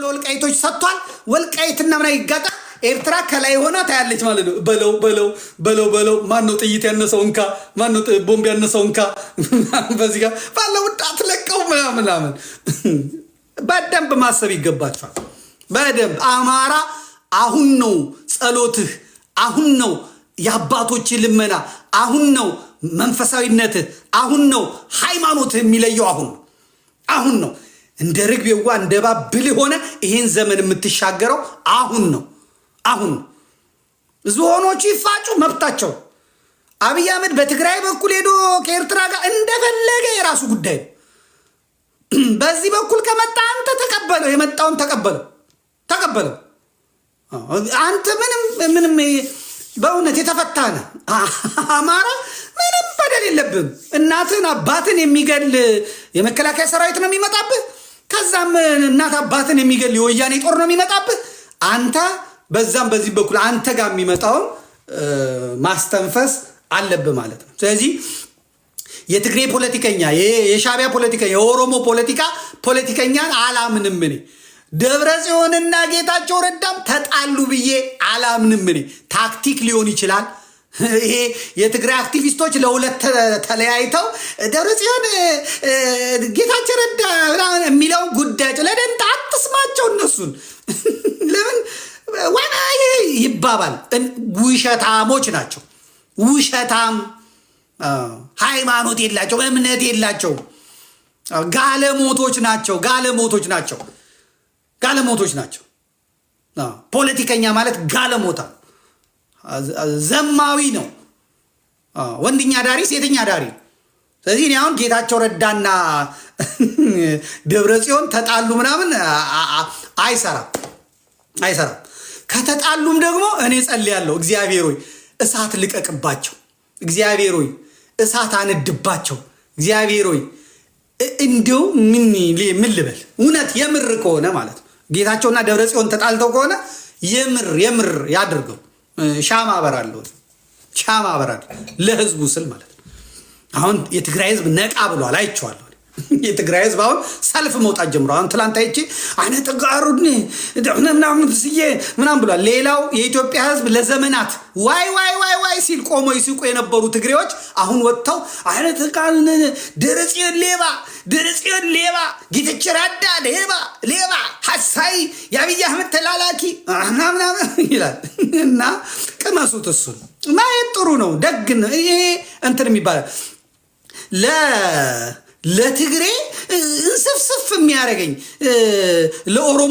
ለወልቃይቶች ሰጥቷል። ወልቃይትና ምና ይጋጣ ኤርትራ ከላይ ሆና ታያለች ማለት ነው። በለው በለው በለው በለው፣ ማነው ጥይት ያነሰው እንካ፣ ማነው ቦምብ ያነሰው እንካ፣ በዚህ ጋር ባለው አትለቀው ምናምን ምናምን። በደንብ ማሰብ ይገባቸዋል። በደንብ አማራ አሁን ነው ጸሎትህ፣ አሁን ነው የአባቶች ልመና፣ አሁን ነው መንፈሳዊነትህ፣ አሁን ነው ሃይማኖትህ የሚለየው። አሁን ነው፣ አሁን ነው እንደ ርግብ የዋህ እንደ እባብ ብልህ ሆነ ይህን ዘመን የምትሻገረው አሁን ነው። አሁን ነው። ዝሆኖቹ ይፋጩ መብታቸው። አብይ አህመድ በትግራይ በኩል ሄዶ ከኤርትራ ጋር እንደፈለገ የራሱ ጉዳይ ነው። በዚህ በኩል ከመጣ አንተ ተቀበለው፣ የመጣውን ተቀበለው፣ ተቀበለው። አንተ ምንም ምንም በእውነት የተፈታ ነህ። አማራ ምንም በደል የለብህም። እናትን አባትን የሚገል የመከላከያ ሰራዊት ነው የሚመጣብህ። ከዛም እናት አባትን የሚገል የወያኔ ጦር ነው የሚመጣብህ። አንተ በዛም በዚህ በኩል አንተ ጋር የሚመጣውን ማስተንፈስ አለብህ ማለት ነው። ስለዚህ የትግሬ ፖለቲከኛ፣ የሻዕቢያ ፖለቲከኛ፣ የኦሮሞ ፖለቲከኛን አላምንም እኔ። ደብረ ጽዮንና ጌታቸው ረዳም ተጣሉ ብዬ አላምንም እኔ። ታክቲክ ሊሆን ይችላል። ይሄ የትግራይ አክቲቪስቶች ለሁለት ተለያይተው ደብረ ጽዮን ጌታቸው ረዳ ምናምን የሚለውን ጉዳያቸው ለደንታ አትስማቸው እነሱን። ለምን ዋና ይባባል። ውሸታሞች ናቸው። ውሸታም፣ ሃይማኖት የላቸው፣ እምነት የላቸው፣ ጋለሞቶች ናቸው። ጋለሞቶች ናቸው። ጋለሞቶች ናቸው። ፖለቲከኛ ማለት ጋለሞታ ዘማዊ ነው። ወንድኛ ዳሪ፣ ሴተኛ ዳሪ። ስለዚህ እኔ አሁን ጌታቸው ረዳና ደብረ ጽዮን ተጣሉ ምናምን አይሰራም፣ አይሰራም። ከተጣሉም ደግሞ እኔ ጸልያለሁ፣ እግዚአብሔር ሆይ እሳት ልቀቅባቸው፣ እግዚአብሔር ሆይ እሳት አንድባቸው፣ እግዚአብሔር ሆይ እንዲው ምን ምን ልበል፣ እውነት የምር ከሆነ ማለት ነው ጌታቸውና ደብረ ጽዮን ተጣልተው ከሆነ የምር የምር ያድርገው። ሻማ አበራለሁ፣ ሻማ አበራለሁ ለህዝቡ ስል ማለት ነው። አሁን የትግራይ ህዝብ ነቃ ብሏል፣ አይቼዋለሁ። የትግራይ ህዝብ አሁን ሰልፍ መውጣት ጀምሮ አሁን ትላንት አይቼ አነ ተጋሩኒ ምናምን ስዬ ምናምን ብሏል። ሌላው የኢትዮጵያ ህዝብ ለዘመናት ዋይ ዋይ ዋይ ዋይ ሲል ቆሞ ይስቁ የነበሩ ትግሬዎች አሁን ወጥተው አነ ተጋሩኒ፣ ደብረጽዮን ሌባ፣ ደብረጽዮን ሌባ፣ ጌታቸው ረዳ ሌባ ሌባ፣ ሐሳይ፣ የአብይ አህመድ ተላላኪ ምናምን ይላል። እና ቅመሱት፣ እሱን ማየት ጥሩ ነው፣ ደግ ነው። ይሄ እንትን የሚባለው ለትግሬ እንስፍስፍ የሚያደርገኝ ለኦሮሞ